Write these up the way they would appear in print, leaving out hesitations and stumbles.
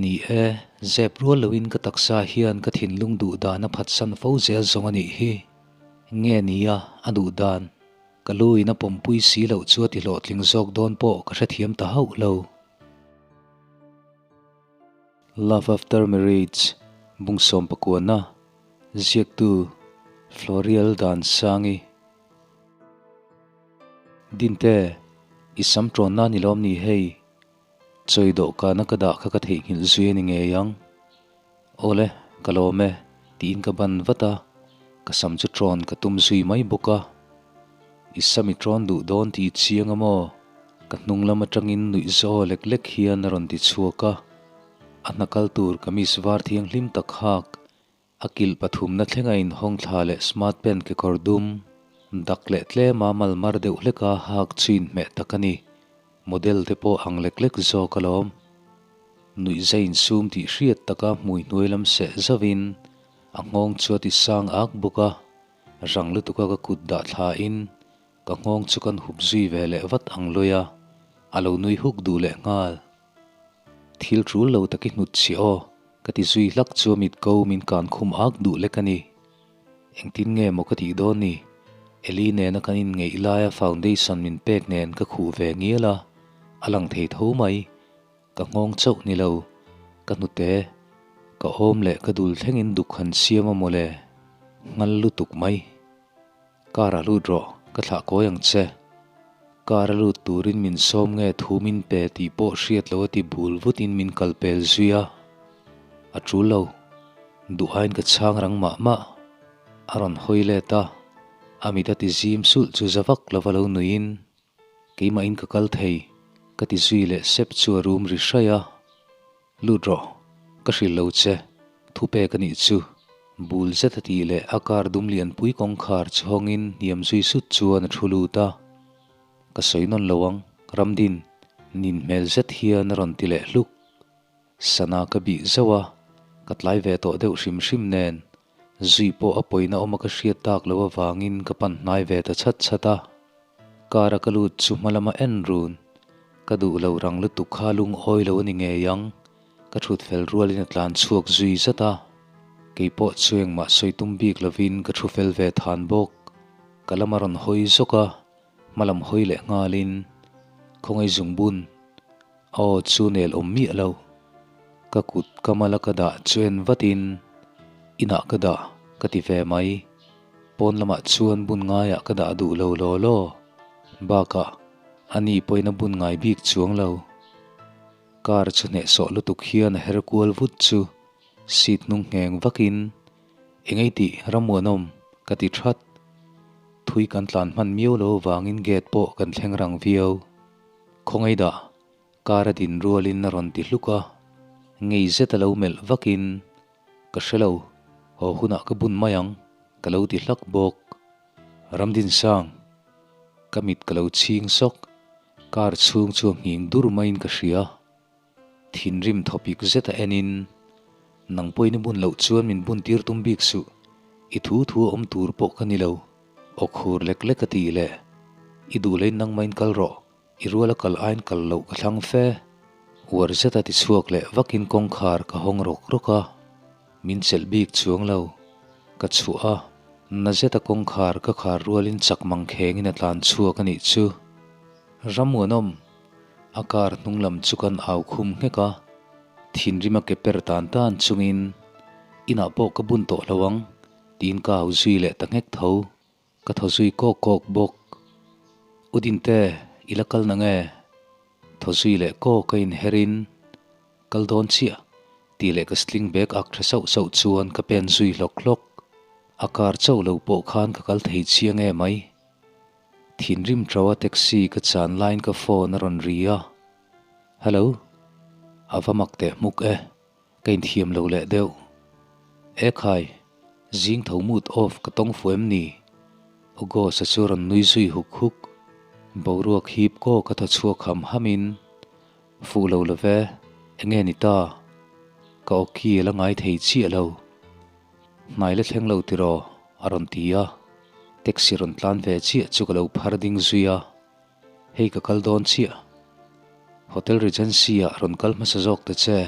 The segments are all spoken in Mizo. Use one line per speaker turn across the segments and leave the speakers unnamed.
Ni e, zep rual loin ka taksa hian ka thinlung duh dan a phatsan fo zel zawng a nih hi. Nge nia, a duh dan. Ka lu in a pawmpui si loh chu a ti hlawhtling zawk dawn pawh ka hrethiam ta hauh lo. Love After Marriage, Bungsawm Pakuana, Ziaktu, Florial Dansangi. Dinte, i sam tawnna ni lawm ni hei? Chawi dawhkana ka dah kha ka theihnghilh zui a ni ngei ang. Awle, ka lawm e, tiin ka ban vat a, ka sam chu tawn ka tum zui mai bawk a. I sam i tawn duh dawn tih i chiang a maw? Ka hnung lam atangin nuih zaw lek lek hian a rawn ti chhuak a. A hna kal tur kamis var thianghlim tak hak, a kilh pathumna thlenga inhawng thla leh smart pant kekawr dum, dak leh tlema malmar deuh hleka hak chu inhmeh tak a ni. Model te pawh ang lek lek zawk alawm. Nuih zai insum tih hriat taka hmui hnuai lam seh zauhin a nghawng chu a ti sang ak bawk a, rang lutuka ka kut dah thlain ka nghawng chu kan hup zui ve leh vat ang lawi a, a lo nui huk duh leh nghal. Thil tul lo tak i hnut chhi aw, ka ti zui hlak chu a mit ko min kan khum ak duh lek a ni. Engtin nge maw ka tih dawn ni? Eli nena kan inngeih laia foundation min pek nen ka khuh ve ngial a, a lang thei tho mai. Ka nghawng chauh ni lo, ka hnute, ka awm leh ka dul thlengin duk han siam a maw le? Nghal lutuk mai. Car a lut rawh, ka thlah kawi ang che. Car a lut turin min sawm nge thu min pe tih pawh hriat lo a ti bul vutin min kal pel zui a. A tul lo, duh aiin ka chhang rang mah mah. A rawn hawi let a, a mit a ti zim sulh chu za vak lova lo nuiin, Keimahin ka kal thei, ka ti zui leh sep chu a rum ri hraih a. Lut rawh, ka hrilh lo che, thu pek a nih chu. Bul zet a tih leh a car dum lianpui kawngkhar chu hawngin hniam zui sut chuan a thu lut a. Ka sawi nawn lo ang, Ramdin, nin hmel zet hian a rawn ti leh hluk. Sana ka bih zauh a, ka tlai ve tawh deuh hrim hrim nen, zui pawh a pawina awma ka hriat tak loh avangin ka pan hnai ve ta chhat chhat a. Car a ka lut chu hma lama en run, ka duh lo rang lutuk kha lungawi lo a ni ngei ang, ka thut fel rualin a tlan chhuak zui zat a. Kei pawh chu engmah sawi tum bik lovin ka thu fel ve than bawk. Ka lama rawn hawi zawk a, hma lam hawi leh nghalin, Khawngaih zungbun, Aw chu nel awm miah lo. Ka kut ka mal a ka dah chu en vatin inah ka dah ka ti ve mai. Pawn lamah chuan bun ngaiah ka dah duh lo law law. Bakah ani pawhin a bun ngai bik chuang lo. Car chu hnehsawh lutuk hian a her kual vut chu seat hnung ngheng vakin engei tih rammuanawm ka ti that. Thui kan tlan hman miau lo vangin gate pawh kan thleng rang viau. Khawngaih dah, car a din rualin a rawn ti hluk a, ngei zet a lo melh vakin, Ka hre lo, haw hunah ka bun mai ang, ka lo ti hlak bawk. Ramdinsang, ka mit ka lo chhing sawk, car chhung chu a nghing dur maiin ka hria. Thinrim thawpik zet a enin, Nang pawhin i bun loh chuan min bun tir tum bik suh, i thu thu a awm tur pawh ka ni lo. Aw khur lek lek a ti leh, I duh lein nangmahin kal rawh, i ruala kal aiin kal loh ka thlang fe. Uar zet a ti chhuak leh vakin kawngkhar ka hawng rawk rawk a, min chelh bik chuang lo. Ka chhuah a, na zeta kawngkhar ka khar rualin chak mang khengin a tlan chhuak a nih chu. Rammuanawm, a car hnung lam chu kan au khum nghek a, thinrim a ke per tan tan chungin inah pawh ka bun tawh lo ang. Tiin ka au zui leh ta nghek tho. Ka thaw zui kawk kawk bawk. U Dinte, i la kal na nge? Thaw zui leh kawk a inherin, Kal dawn chiah, tih leh ka sling bag ak tha sauh sauh chuan ka pen zui hlawk hlawk. A car chauh lo pawh khan ka kal thei chiang em mai. Thinrim tho a taxi ka chan laiin ka phone a rawn ri a. Hello? A va mak teh hmuk e. Ka inthiam lo leh deuh. E khai, zing tho mood off ka tawng fu em ni? August-a chu rawn nui zui huk huk. Boruak hip kaw ka thaw chhuak ham hamin, Fuh lo lo ve, enge ni ta? Ka aw ki a la ngai thei chiah lo. Hnai la thleng lo tiraw? a rawn ti a. Taxi rawn tlan ve chiah chu ka lo phar ding zui a. Hei ka kal dawn chiah. Hotel Regency ah rawn kal hmasa zawk ta che.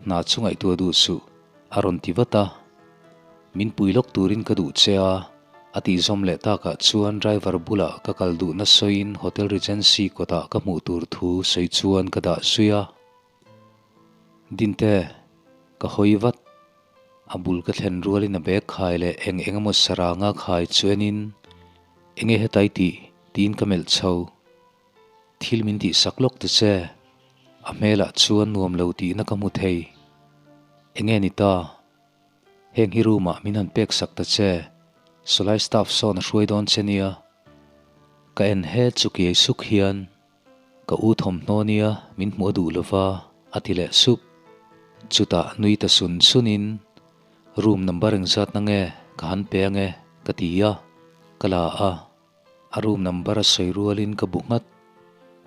Hna chu ngaihtuah duh suh, a rawn ti vat a. Min pui lawk turin ka duh che a, a tih zawm leh takah chuan driver bulah ka kal duhna sawiin Hotel Regency kawtah ka hmuh tur thu sawi chuan ka dah zui a. Dinte, ka hawi vat. A bul ka thlen rualin a bag khai leh eng eng emaw saranga khai chu enin, Enge hetai tih? tiin ka melh chho. Thil min tihsak lawk ta che. A hmelah chuan nuam lo tihna ka hmu thei. Enge ni ta? Heng hi room ah min han pek sak ta che. Sawlai staff sawn a hruai dawn che nia. Ka en he chu kiai suk hian ka u thawmhnaw nia min hmuh a duh lova a ti leh sup. Chutah nui ta sun sun in room number engzat na nge ka han pe ange ka ti a, ka la a. A room number a sawi rualin ka bu nghat.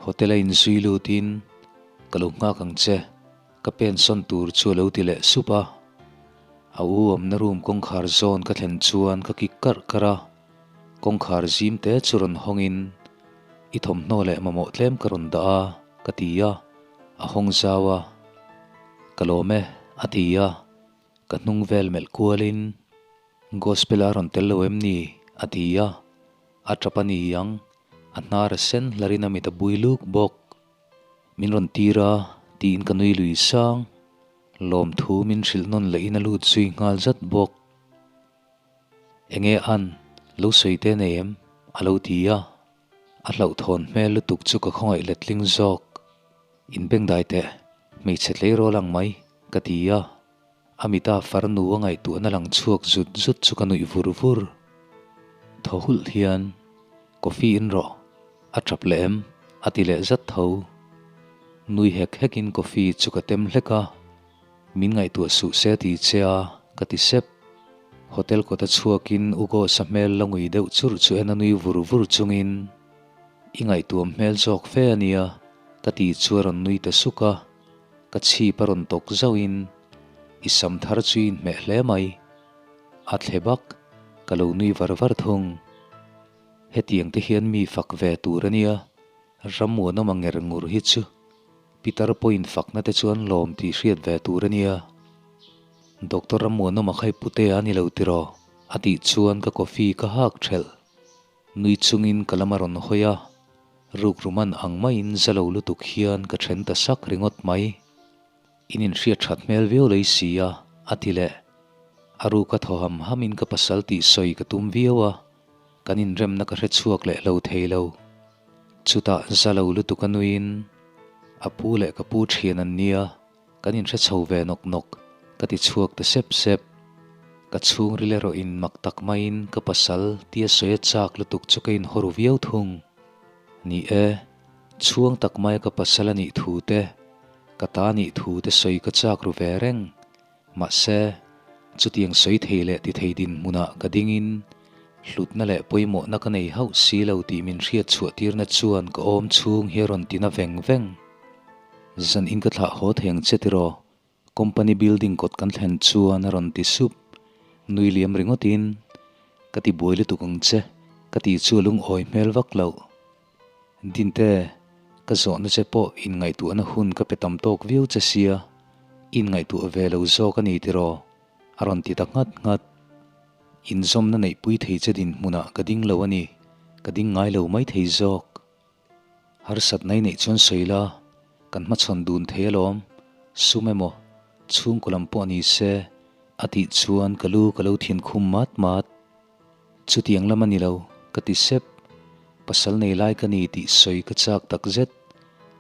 Hotel a inzui lutin, Ka lo nghak ang che, ka pen sawn tur chu a lo ti leh sup a. A u awmna room kawngkhar zawn ka thlen chuan ka kik karh karh a. Kawngkhar zim te chu rawn hawngin, I thawmhnaw leh mamawh tlem ka rawn dah a, ka ti a. A hawng zau a. Ka lawm e, a ti a. Ka hnung vel melh kualin, Gospel a rawn tel lo em ni? a ti a, a tap a ni ang, a hnar a sen hlarin a mit a bui luk bawk. Min rawn tir a, tiin ka nui lui sang. Lawmthu min hrilh nawn lehin a lut zui nghal zat bawk. Enge an, lo sawi te nei em? a lo ti a, a hlauhthawn hmel lutuk chu ka khawngaih letling zawk. Inbengdai teh, hmeichhe tleirawl ang mai, ka ti a. A mita farnu a ngaihtuahna lang chhuak zut zut chu ka nuih vur vur. Thaw hulh hian, Coffee in rawh, a tap leh em? a ti leh zat tho. Nui hek hekin coffee chu ka tem hlek a, Min ngaihtuah suh se ti che a, ka ti sep. Hotel kawta chhuakin U Gos-a hmel la ngui deuh churh chu en a nui vur vur chungin, I ngaihtuam hmel zawk fe a nia, ka ti chu a rawn nui ta suk a. Ka chhip a rawn tawk zauhin, I sam thar chu i inhmeh hle mai. A thle bak, ka lo nui var var thung. Hetiang te hian mi fak ve tur a nia, Rammuanawm a nger ngur hi chu Pitar pawhin fakna te chuan lawm tih hriat ve tur a nia. Doctor Rammuanawm a khai putea a ni lo tiraw? a tih chuan ka coffee ka hak thelh. Nui chungin ka lam a rawn hawi a, rukruman ang maiin za lo lutuk hian ka then ta sak ringawt mai. In inhriat that hmel viau lei si a, a ti leh. A ruk a thaw ham hamin ka pasal tih sawi ka tum viau a, kan inremna ka hre chhuak leh lo thei lo. Chutah za lo lutuk a nuiin, A pu leh ka pu thian an nia, Kan inhre chho ve nawk nawk, ka ti chhuak ta sep sep. Ka chhungril erawh in mak tak maiin ka pasal tia sawi a chak lutuk chu ka inhaw ru viau thung. Ni e, chhuang tak maia ka pasal a nih thu te, ka ta nih thu te sawi ka chak ru ve reng. Mahse, chutiang sawi thei leh ti thei dinhmunah ka dingin hlutna leh pawimawhna ka nei hauh si lo tih min hriat chhuah tirna chuan ka awm chhung hi a rawn tina veng veng. Zan in ka thlah haw thei ang che tiraw? Company building kawt kan thlen chuan a rawn ti sup. Nui liam ringawt in, Ka ti buai lutuk ang che, ka ti chu a lungawi hmel vak loh. Dinte, ka zawhna che pawh inngaihtuahna hun ka pe tam tawk viau che sia, i inngaihtuah ve lo zawk a ni tiraw? A rawn ti ta nghat nghat. Inzawmna neihpui thei che dinhmunah ka ding lo a ni, ka ding ngai lo mai thei zawk. Harsat nai neih chuan sawi la, kan hmachhawn dun thei alawm, sum emaw, chhungkaw lam pawh ni se, a tih chuan ka lu ka lo thin khum mat mat. Chutiang lam a ni lo, ka ti sep. Pasal nei lai ka ni tih sawi ka chak tak zet.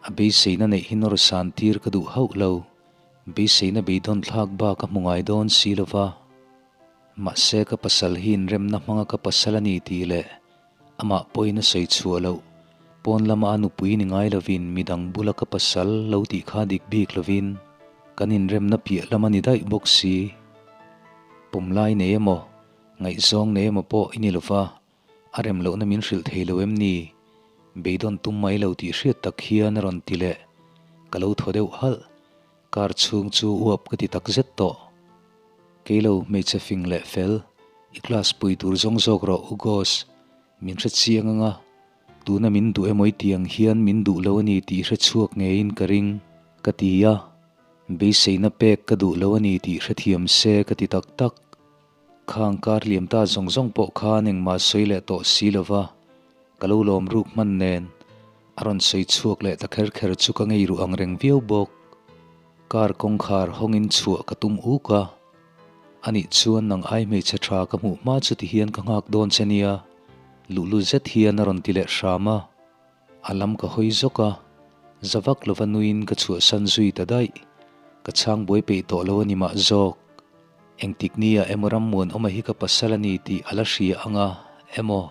A beiseina neih hi nawr san tir ka duh hauh lo. Beiseina beidawn thlak bak a hmu ngai dawn si lo va. Mahse ka pasal hi inremna hmanga ka pasal a ni tih leh Amah pawhin a sawi chhuah loh. Pawn lama a nupui ni ngai lovin midang bula ka pasal lo tih kha dik bik lovin kan inremna piah lam a ni daih bawk si. Pawmlai nei emaw, ngaihzawng nei emaw pawh i ni lova, a rem lohna min hrilh thei lo em ni? Beidawn tum mai lo tih hriat tak hian a rawn ti leh. Ka lo thaw deuh halh. Kar chhung chu uap ka ti tak zet tawh. Kei lo hmeichhe fing leh fel, i class pui tur zawng zawk rawh u Gos, min hre chiang anga, tuna min duh emaw i tiang hian min duh lo a ni tih hre chhuak ngeiin ka ring, ka ti a. Beiseina pek ka duh lo a ni tih hrethiam se ka ti tak tak. Khang kar liam ta zawng zawng pawh khan engmah sawi leh tawh si lo va, ka lo lawm ruk hman nen a rawn sawi chhuak leh ta kher kher chu ka ngei ruh ang reng viau bawk. Car kawngkhar hawngin chhuah ka tum uk a, anih chuan nang ai hmeichhe tha ka hmuh hma chu ti hian ka nghak dawn che nia, luhlu zet hian a rawn ti leh hram a. A lam ka hawi zawk a, za vak lova nuiin ka chhuahsan zui ta daih. Ka chhang buai peih tawh lo a ni mah zawk. Engtik nia emaw Rammuanawma hi ka pasal a ni tih a la hria ang a, emaw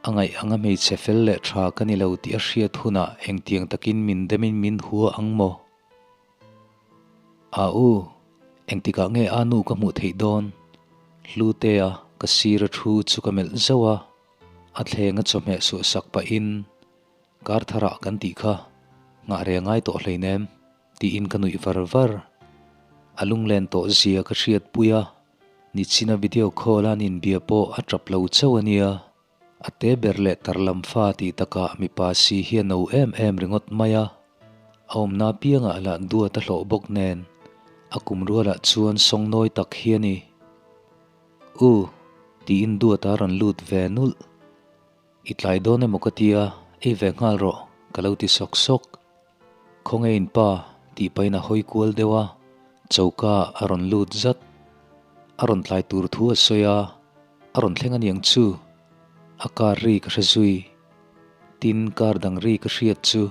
a ngaih anga hmeichhe fel leh tha ka ni lo tih a hriat hunah engtiang takin min demin min hua ang maw? A u, engtikah nge a nu ka hmuh theih dawn? Hlutea ka sir a thu chu ka melh zauh a. A thleng a chawhmeh suah sak pahin, Kar tharah kan tih kha nghah reng ngai tawh hleinem, tiin ka nuih var var. A lunglen tawh zia ka hriatpui a, nichina video call a an inbia pawh a tap lo chauh a nia. A te ber leh tar lam fa tih takah mipa si hi a no em em ringawt mai a. A awmna piangah lah duat a hlawh bawk nen, a kum rualah chuan sawngnawi tak hi a ni. U, tiin duat a rawn lut ve nulh. I tlai dawn emaw ka tia, ei ve nghal rawh, ka lo ti sawk sawk. Khawnge in pa, tih pahin a hawi kual deuh a, choka a rawn lut zat. A rawn tlai tur thu a sawi a, a rawn thleng aniang chu. A car ri ka hre zui. Tin, car dang ri ka hriat chu,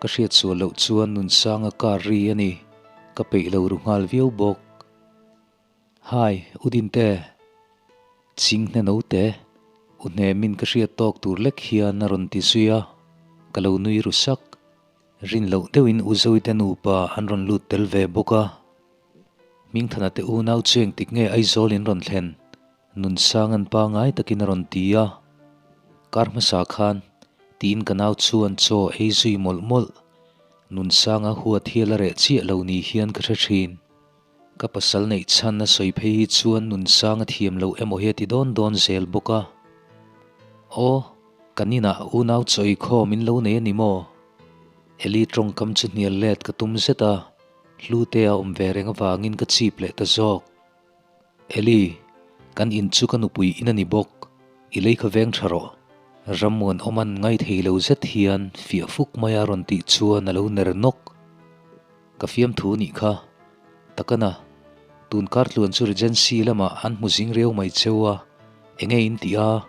ka hriat sual loh chuan Nunsanga car ri a ni, ka peih lo ru nghal viau bawk. Hi, U Dinte. Ching hne no te, U Hnemin ka hriat tawk tur lek hian a rawn ti zui a, ka lo nui ru sak. Rin loh deuhin U Zoite nupa an rawn lut tel ve bawk a. Hmingthana te unau chu engtik nge Aizawl in rawn thlen? Nunsang an pangai takin a rawn ti a. Kar hmasa khan, tiin ka nau chuan chaw ei zui mawlh mawlh. Nunsanga huat hi a la reh chiah lo ni hian ka hre thin. Ka pasal neih chhan a sawi phei hi chuan nunsang a thiam loh emaw hi a ti dawn dawn zel bawk a. Aw, kan inah unau chawi khawm in lo nei a ni maw? Eli tawngkam chu hnial let ka tum zet a, Hlute a awm ve reng avangin ka chip leh ta zawk. Eli, kan in chu ka nupui in a ni bawk, i lei kha veng tha rawh. Rammuan awman ngai thei lo zet hian fiah fuk maia rawn tih chuan a lo ner nawk. Ka fiamthu nih kha. Takana, tun kar tluan chu Regency lamah an hmu zing riau mai cheu a, enge in tih a,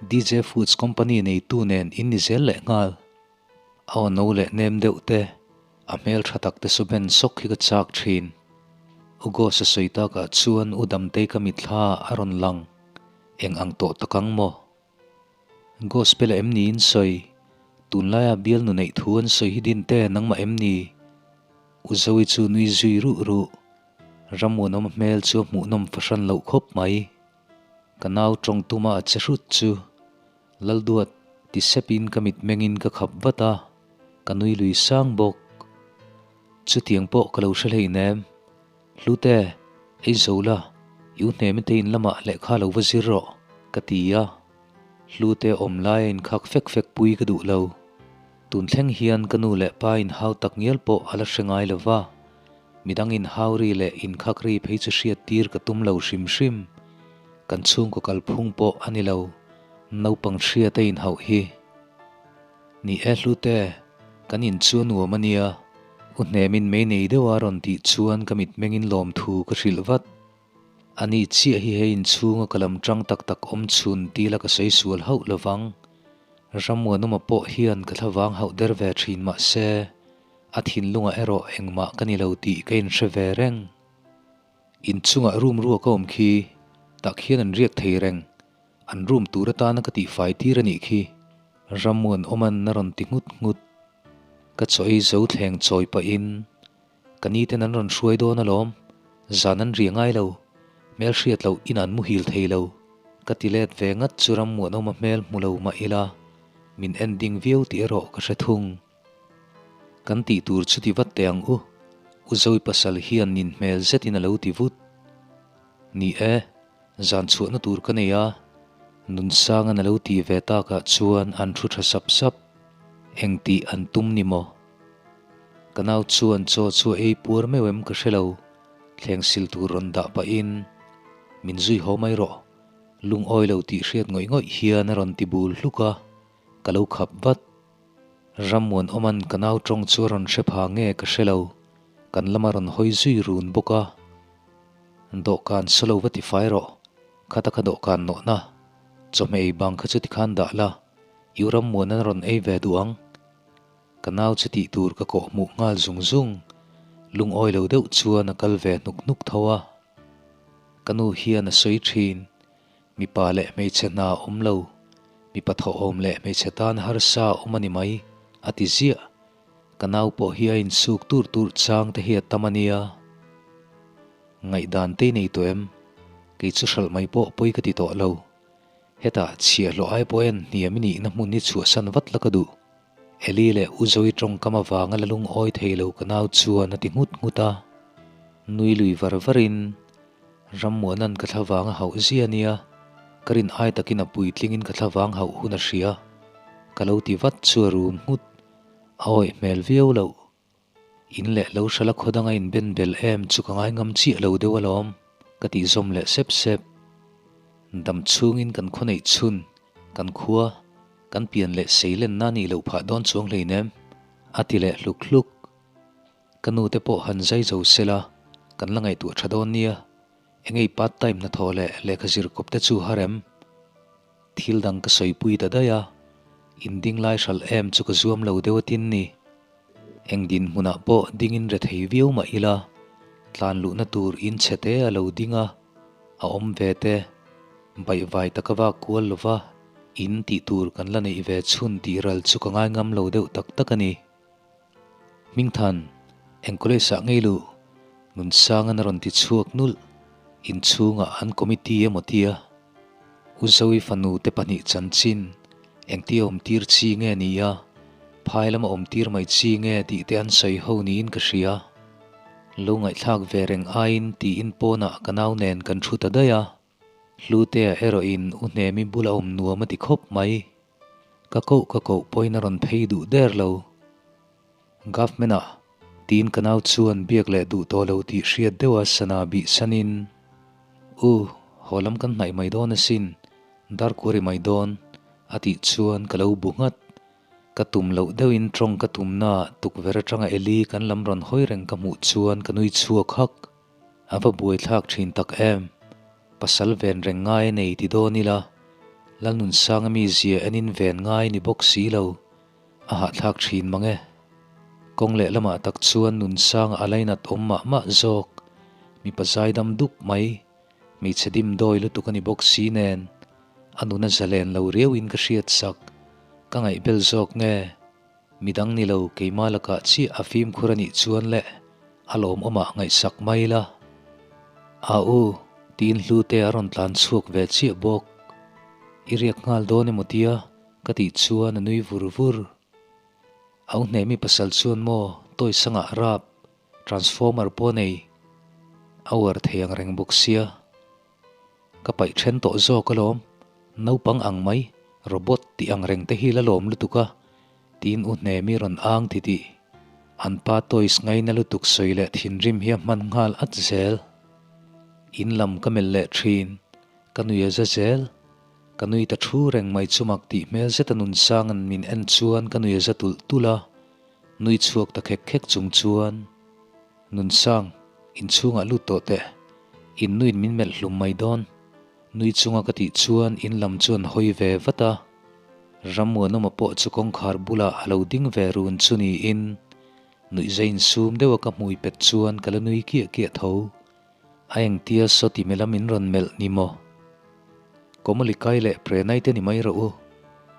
DJ Foods company neitu nen in ni zel leh nghal. A aw no leh nem deuh te, a hmel tha tak te su ben sawk hi ka chak thin. U Gos a sawi takah chuan U Damtei ka mitthla a rawn lang, eng ang tawh tak ang maw? Gospel a em ni in sawi? Tunlaia bialnu neih thu an sawi hi din te nangmah em ni? U Zoe chu nui zui ruh ruh. Rammuanawma hmel chu a hmuhnawm fahran loh khawp mai. Ka nau tawng tuma a che hrut chu Lalduat ti sepin ka mitmengin ka khap vat a, ka nui lui sang bawk. Chutiang pawh ka lo hre hleinem. Hlute, ei zo la, i u hnemi te in lamah lehkha lo va zir rawh, ka ti a. Hlute awm laia inkhak fek fek pui ka duh lo. Tun thleng hian ka nu leh pa inhau tak ngial pawh a la hre ngai lo va, midang inhau ri leh inkhak ri phei chu hriat tir ka tum lo hrim hrim. Kan chhungkaw kalphung pawh a ni lo, naupang hriata inhauh hi. Ni e Hlute, kan in chu a nuam a nia, U Hnemin mei nei deuh a rawn tih chuan ka mitmengin lawmthu ka hrilh vat. A ni chiah hi hei inchhunga ka lam tang tak tak awm chhun tila ka sawi sual hauh lovang. Rammuanawma pawh hian ka thlavang hauh der ve thin mah se, a thinlungah erawh engmah ka ni lo tih ka inhre ve reng. Inchungah room ruak a awm khi, tah khian an riak thei reng. An room tur atana ka tihfai tir a nih khi, Rammuan awman a rawn ti nghut nghut. Ka chaw ei zo thleng chawi pahin, Ka ni ten an rawn hruai dawn alawm, zan an ri ngai lo, hmel hriat loh in an muhil thei lo. Ka ti let ve ngat chu Rammuan awma hmel hmu lo mah ila, min en ding viau tih erawh ka hre thung. Kan tih tur chu ti vat teh ang u, U Zoe pasal hian nin hmel zetin a lo ti vut. Ni e, zan chhuahna tur ka nei a, Nunsanga'n a lo tih ve takah chuan an thu tha sap sap. Eng tih an tum ni maw? Ka nau chuan chaw chu a ei puar meuh em ka hre lo, thleng sil tur rawn dah pahin min zui haw mai rawh, lungawi lo tih hriat ngawih ngawih hian a rawn ti bul hluk a, ka lo khap vat. Rammuanawma'n ka nau tawng chu a rawn hre pha nge ka hre lo, kan lama rawn hawi zui run bawk a. Dawhkan solo va ti fai rawh, khata kha dawhkan nawhna, chawhmeh ei bang kha chu tikhan dah la, i u Rammuana'n a rawn ei ve duh ang. Ka nau chu tih tur ka kawh hmuh nghal zung zung, lungawi lo deuh chuan a kal ve hnuk hnuk tho a. Ka nu hian a sawi thin, mipa leh hmeichhe hna awm lo, mipa thawhawm leh hmeichhe tan harsa awm a ni mai, a ti ziah. Ka nau pawh hi a insuk tur tur chang te hi a tam a nia. Ngaihdan te i nei tawh em? Kei chu hralh mai pawh pawi ka ti tawh lo. Hetah chhiahhlawh ai pawh en hniam i nihna hmun hi chhuahsan vat la ka duh. Eli leh U Zoe tawngkam avanga la lungawi thei lo ka nau chuan a ti nghut nghut a. Nui lui var varin, Rammuana'n ka thlavang a hauh zia nia, ka rin ai takin a puitlingin ka thlavang hauh hun a hria. Ka lo ti vat chu a rum nghut. A awih hmel viau loh. In leh lo hrala khaw danga in ben bel em chu ka ngai ngam chiah lo deuh alawm, ka tih zawm leh sep sep. Dam chhungin kan khaw neih chhun, kan khua, kan pian leh sei lenna nih loh phah dawn chuang hleinem, a ti leh hluk hluk. Ka nu te pawh han zai zo sela, kan la ngaihtuah tha dawn nia. Engei part time hnathawh leh lehkha zir kawp te chu har em? Thil dang ka sawipui ta daih a, in ding lai hralh em chu ka zuam lo deuh atin ni. Eng dinhmunah pawh dingin re thei viau mah ila, tlan luhna tur in chhe te a lo ding a, a awm ve te. Baihvai taka vak kual lova in tih tur kan la neih ve chhun tih ral chu ka ngai ngam lo deuh tak tak a ni. Hmingthan, eng college ah ngei luh? Nunsangan a rawn ti chhuak nulh. Inchhungah an committee emaw tia. U Zoe fanu te pahnih chanchin, engtia awm tir chi nge ni a, phai lama awm tir mai chi nge tih te an sawi ho niin ka hria. Lo ngaihthlak ve reng aiin tiin pawnah ka nau nen kan thu ta daih a. Hlutea erawhin U Hnemi bula awm nuam a ti khawp mai. Ka koh ka koh pawhin a rawn phei duh der lo. Government ah tiin ka nau chuan biak leh duh tawh lo tih hriat deuha sana bih sanin, U, haw lam kan hnaih mai dawn asin, darkuari mai dawn, a tih chuan ka lo bu nghat. Ka tum loh deuhin tawng ka tumnaah tukverh atanga Eli kan lam rawn hawi reng ka hmuh chuan ka nui chhuak hak. A va buaithlak thin tak em? Pasal ven reng ngai a nei ti dawn ila, Lalnunsanga mizia enin ven ngai ni bawk si lo, a hahthlak thin mang e. Kawng leh lamah tak chuan Nunsanga a lainat awm mah mah zawk, mipa zaidam dup mai, hmeichhe dim dawi lutuk a ni bawk si nen, a nuna zalen lo riauin ka hriat sak, ka ngaihbel zawk nge? Midang ni lo keimah lakah chiah a fimkhur a nih chuan le a lawmawmah ngaihsak mai la. A u, tiin Hlute a rawn tlan chhuak ve chiah bawk. I riak nghal dawn emaw tia ka tih chuan a nui vur vur. Au hnehmi pasal chuan maw tawi sangah rap, transformer pawh nei a uar thei ang reng bawk sia. Ka paih then tawh zawk alawm, naupang ang mai, robot tih ang reng te hi la lawm lutuk a, tiin U Hnemi rawn ang ti tih. An pa toys ngaina lutuk sawi leh thinrim hi a hman nghal at zel. In lam ka melh leh thin, ka nui a za zel. Ka nui ta thu reng mai chu mak tih hmel zeta Nunsanga'n min en chuan ka nui a za tulh tulh a, nui chhuak ta khek khek chung chuan. Nunsang, inchhungah lut tawh teh. In nuin min melh hlum mai dawn. Nui chunga ka tih chuan in lam chu an hawi ve vat a. Rammuanawma pawh chu kawngkhar bulah a lo ding ve run chu niin nuihza insum deuha ka hmui pet chuan ka la nui kiah kiah tho. A engtia sawti mela min rawn melh ni maw? Komali kai leh Prenai te ni mai rawh u.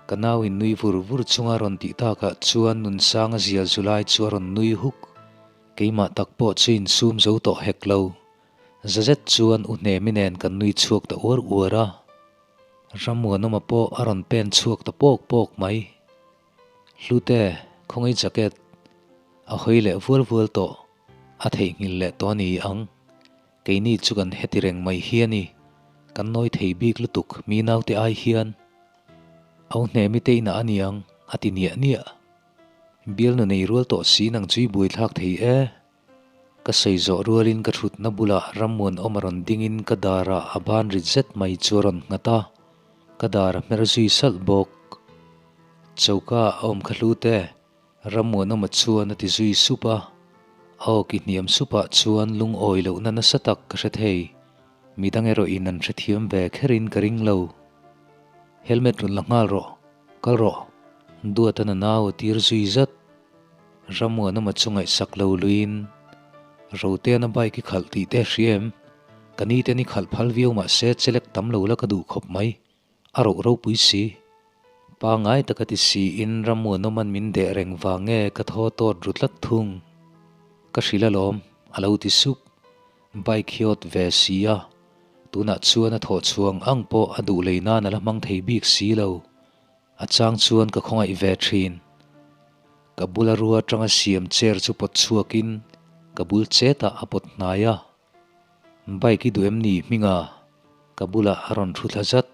Ka nau in nui vur vur chunga rawn tih takah chuan Nunsanga zial zu lai chu a rawn nui huk. Keimah tak pawh chu insum zo tawh hek lo. Za zet chuan U Hnemi nen kan nui chhuak ta uar uar a. Rammuanawma pawh a rawn pen chhuak ta pawk pawk mai. Hlute, khawngaih jacket a hawi leh vual vual tawh. A theihnghilh leh tawh a ni ang. Keini chu kan heti reng mai hi a ni. Kan nawi thei bik lutuk mi naute ai hian. Au Hnemi te inah a ni ang, a ti niah niah. Bialnu nei rual tawh si nang chu i buaithlak thei e. Ka sawi zawh rualin ka thutna bulah Rammuanawma rawn dingin ka darah a ban rit zet mai chu a rawn nghat a, ka dar a hmer zui salh bawk. Choka a awm kha hlu te, Rammuanawma chuan a ti zui sup a, a aw ki hniam supah chuan lungawi lohna nasa tak ka hre thei. Midang erawhin an hrethiam ve kherin ka ring lo. Helmet rawn la nghal rawh, kal rawh, Duata na nau a tir zui zat. Rammuanawma chu ngaihsak lo luiin, Roteana bike i khalh tih te hria em? Ka ni ten i khalh phal viau mah se chelek tam lo la ka duh khawp mai, a roh ropui si. Pangngai taka ti siin Rammuanawma'n min deh reng vang nge ka thaw tawt ru tlat thung. Ka hrilh alawm, a lo ti sup. Bike hi awt ve si a, tunah chuan a thawh chhuang ang pawh a duh lei nan a la hmang thei bik si lo. A chang chuan ka khawngaih ve thin. Ka bula rua atanga siam chair chu pawt chhuakin ka bul chetah a pawt hnai a. Bike i duh em ni hminga? Ka bulah a rawn thu thla zat.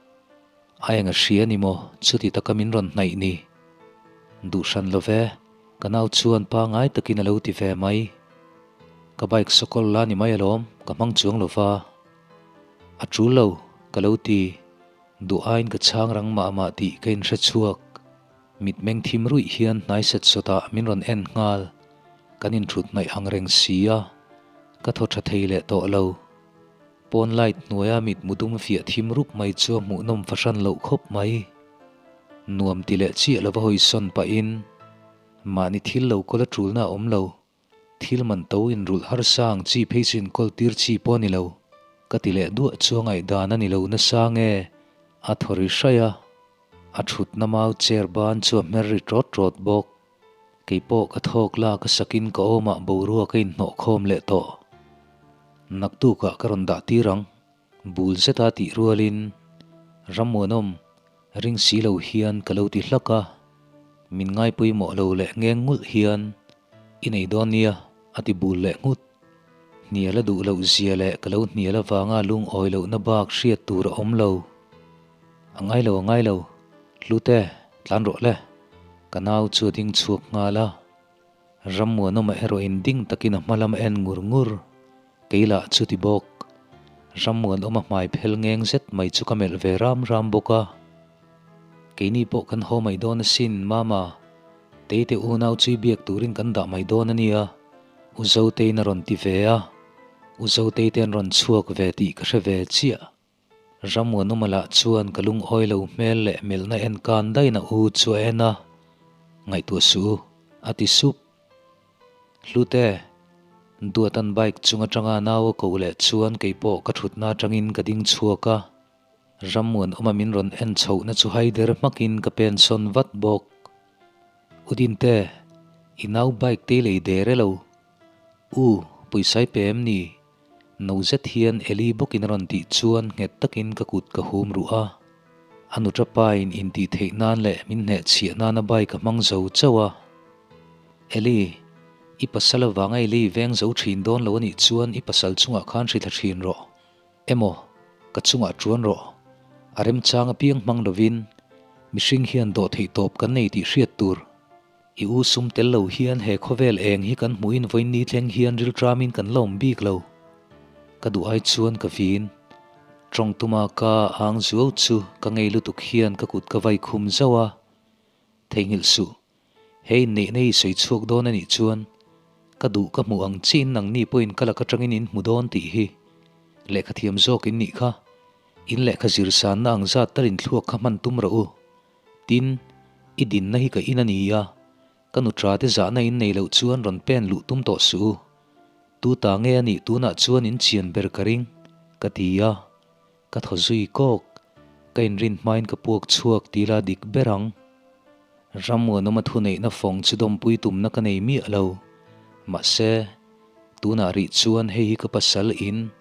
A eng a hria ni maw chuti taka min rawn hnaih ni? Duh hran lo ve, ka nau chuan pangai takin a lo ti ve mai. Ka bike sawkawl la ni mai alawm, ka hmang chuang lo va. A tul lo, ka lo ti. Duh aiin ka chhang rang mah mah tih ka inhre chhuak. Mitmeng thim ruih hian hnai set sawtah min rawn en nghal. Kan inthut hnaih ang reng si a, ka thaw tha thei leh tawh lo. Pawn light hnuaia mitmu dum fiah thim rup mai chu a hmuhnawm fahran loh khawp mai. Nuam ti leh chiah lova hawisawn pahin mahni thil lo kawl a tulna a awm lo. Thil man to inrulh harsa ang chi phei chu inkawl tir chi pawh a ni lo. Ka ti leh duah chu a ngaihdan a ni lo nasa nge? A thaw ri hraih a. A thutna mau chair ban chu a hmer ri tawt tawt bawk. Kei pawh ka thawk lak a sakin ka awmah boruak a inhnawh khawm leh tawh. Naktukah ka rawn dah tir ang. Bul zeta tih rualin Rammuanawm ring si lo hian ka lo ti hlak a. Min ngaipawimawh lo leh ngeng ngulh hian I nei dawn nia a ti bul leh nghut. Hnial a duh loh zia leh ka lo hnial avanga lungawi lohna bak hriat tur a awm lo. A ngai lo, a ngai lo. Hlute, tlan rawh le. Ka nau chu a ding chhuak nghal a. Rammuanawma erawhin ding takin a hma lam a en ngur ngur. Kei lah chu ti bawk. Rammuanawma hmai phel ngeng zet mai chu ka melh ve ram ram bawk a. Keini pawh kan haw mai dawn asin, Mama. Teite unau chui biak turin kan dah mai dawn a nia, U Zotein a rawn ti ve a. U Zotei te an rawn chhuak ve tih ka hre ve chiah. Rammuanawma lah chuan ka lungawi lo hmel leh melhna en kan dain a u chu a en a, Ngaihtuah suh u, a ti sup. Hlute, Duatan bike chung atanga nau a koh leh chuan keipawh ka thutna atangin ka ding chhuak a, Rammuanawma min rawn en chhohna chu haider hmakin ka pensawn vat bawk. U Dinte, i nau bike te i lei der e lo? U, pawisa i pe em ni? No zet hian Eli bawkin a rawn tih chuan nghet takin ka kut ka hum ruh a. A nuṭa pain intih theih nan leh min hnehchhiah nana bike a hmang zo chauh a. Eli, i pasal avanga i lei veng zo ṭhin dawn lo a nih chuan i pasal chungah khan hrithla ṭhin rawh. Emaw, ka chungah ṭuan rawh. A remchang apiang hmang lovin mihring hian dawh theih tawp kan nei tih hriat tur. I u sum tel lo hian he khawvel eng hi kan hmuhin vawiin ni thleng hian rilṭamin kan la awm bik lo. Ka duh ai chuan ka vin. Tawng tuma ka ang zuau chu ka ngei lutuk hian ka kut ka vai khum zauh a. Theihnghilh suh. He inneihna hi sawi chhuak dawn a nih chuan ka duh ka hmuh ang chiin nangni pawhin ka lak atangin in hmu dawn tih hi lehkha thiam zawk in nih kha. In lehkha zir sanna ang zat tal inthluak kha hman tum rawh u. Tin, i dinna hi ka in a ni a, ka nutra te zahna in nei loh chuan rawn pen luh tum tawh suh u. Tu ta nge a nih tunah chuan in chian ber ka ring, ka ti a. Ka thaw zui kawk, ka inrin hmain ka puak chhuak ti la dik ber ang. Rammuanawma thuneihna fawng chu dawmpui tumna ka nei miah lo. Mahse, tunah rih chuan hei hi ka pasal in,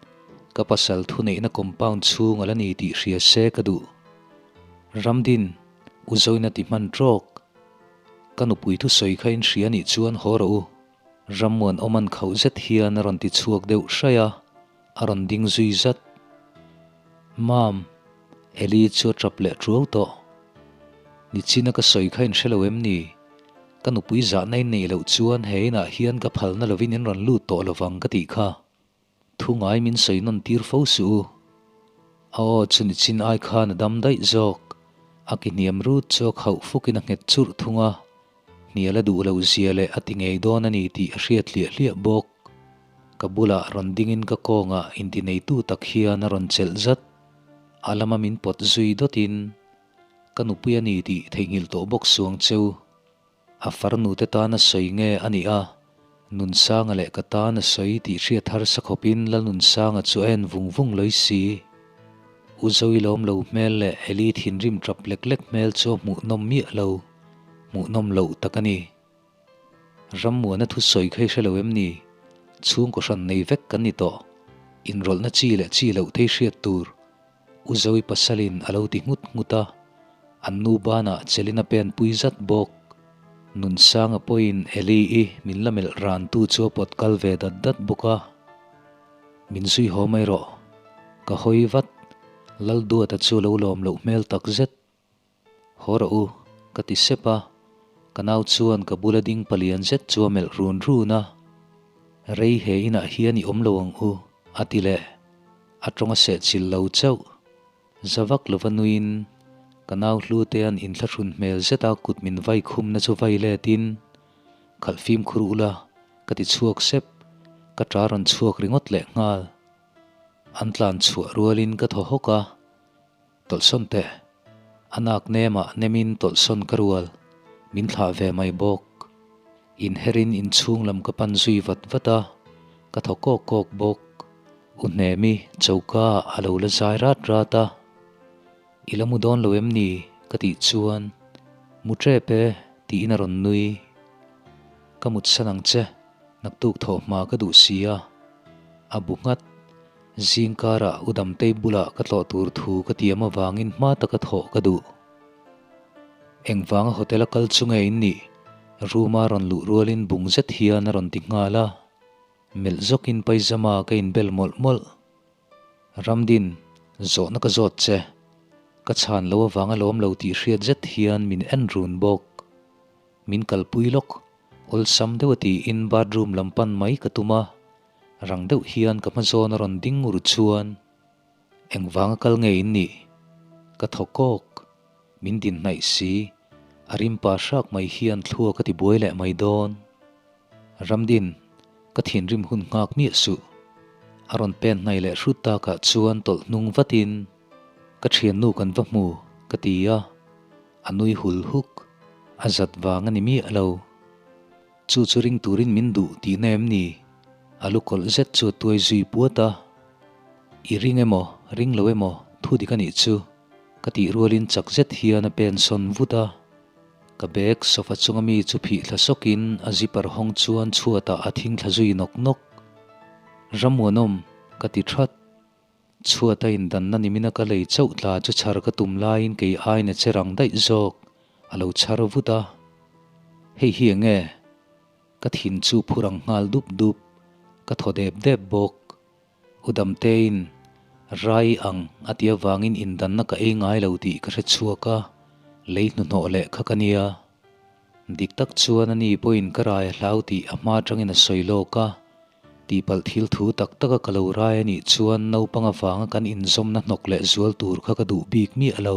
ka pasal thuneihna compound chhung a la ni tih hria se ka duh. Ramdin, u Zoina ti hman trawk. Ka nupui thusawi kha in hria nih chuan haw rawh u. Rammuan awman khauh zet hian a rawn ti chhuak deuh hraih a, a rawn ding zui zat. Mam, Eli chu a tap leh tuau tawh. Nichina ka sawi kha in hre lo em ni? Ka nupui zahna in neih loh chuan he inah hian ka phalna lovin in rawn lut tawh lovang ka tih kha. Thu ngai min sawi nawn tir fo suh u. A aw chu nichin ai khan a dam daih zawk. A ki hniam rut chu a khauh fukin a nghet churh thung a. Hnial a duh loh zia leh a ti ngei dawn a ni tih a hriat hliah hliah bawk. Ka bulah rawn dingin ka kawngah intineitu tak hian a rawn chelh zat. A lama min pawt zui dawtin ka nupui a ni tih theihnghilh tawh bawk suang cheu. A farnute tana sawi nge a nih a, Nunsanga leh ka tana sawi tih hriat harsa khawpin Lalnunsanga chu a en vung vung lawi si. U Zoe lawm lo hmel leh Eli thinrim tap lek lek hmel chu a hmuhnawm miah lo, hmuhnawm loh tak a ni. Rammuana thusawi kha i hre lo em ni? Chhungkaw hran nei vek kan ni tawh. Inrawlhna chi leh chi loh thei hriat tur. U Zoe pasalin a lo ti nghut nghut a, an nu banah chelin a pen pui zat bawk. Nunsanga pawhin Eli-i min la melh rantu chu a pawt kal ve dat dat bawk a. Min zui haw mai rawh. Ka hawi vat. Lalduata chu a lo lawm loh hmel tak zet. Haw rawh u, ka ti sep a, ka nau chuan ka bula ding palian zet chu a melh run run a. Rei he inah hian i awm lo ang u, a ti leh. A tawng a sehchilh lo chauh. Za vak lova nuiin ka nau Hlutea'n inthlahrun hmel zeta kut min vai khumna chu vai letin, Khalh fimkhur ula, ka ti chhuak sep, ka ta rawn chhuak ringawt leh nghal. An tlan chhuah rualin ka thaw hawk a. Tawlhsawn teh. A nak nemah nemin tawlhsawn ka rual. Min thlah ve mai bawk. Inherin inchhung lam ka pan zui vat vat a, ka thaw kawk kawk bawk. U Hnemi choka a lo la zai rat rat a. I la mu dawn lo em ni? ka tih chuan, Mu tep e, tiin a rawn nui. Ka mutsan ang che, naktuk thawhhma ka duh si a. A bu nghat. Zing karah U Damtei bulah ka tlawh tur thu ka tiam avangin hma taka thawh ka duh. Engvanga hotel a kal chu nge in nih? Room-a rawn luh rualin bung zet hian a rawn ti nghal a. Melh zawkin paizama ka inbel mawlh mawlh. Ramdin, zawhna ka zawt che. Ka chhan lo avanga lawm lo tih hriat zet hian min en run bawk. Min kalpui lawk, awlsam deuh a tiin bathroom lam pan mai ka tum a. Rang deuh hian ka hma zawn a rawn ding ngur chuan, Engvanga kal nge in nih? Ka thaw kawk. Min din hnaih si. A rimpa hrak mai hian thlua ka ti buai leh mai dawn. Ramdin, ka thinrim hun nghak miah suh. A rawn pen hnaih leh hrut takah chuan tawlh hnung vatin, Ka thiannu kan va hmu, ka ti a. A nui hul huk. A zat vang a ni miah lo. Chu chu ring turin min duh tihna em ni? A lu kawlh zet chu a tuai zui puat a. I ring emaw, ring lo emaw, thu dik a nih chu, ka tih rualin chak zet hian a pen sawn vut a. Ka bag sofa chunga mi chu phih thla sawkin a zipper hawng chuan chhuatah a thing thla zui nawk nawk. Rammuanawm, ka ti that. Chhuat a indanna nimina ka lei chauh tla chu chhar ka tum laiin kei aiin a che rang daih zawk, a lo chhar vut a. Hei hi eng nge? Ka thin chu phur ang nghal dup dup, ka thaw dep dep bawk. U Damtein rai ang a ti avangin indanna ka ei ngai lo tih ka hre chhuak a, lei hnuhnawh leh kha ka nia. Dik tak chuan ani pawhin ka rai a hlau tih a hma atangin a sawi lawk a, tihpalh thil thu tak taka ka lo rai a nih chuan naupang avanga kan inzawmna hnawk leh zual tur kha ka duh bik miah lo.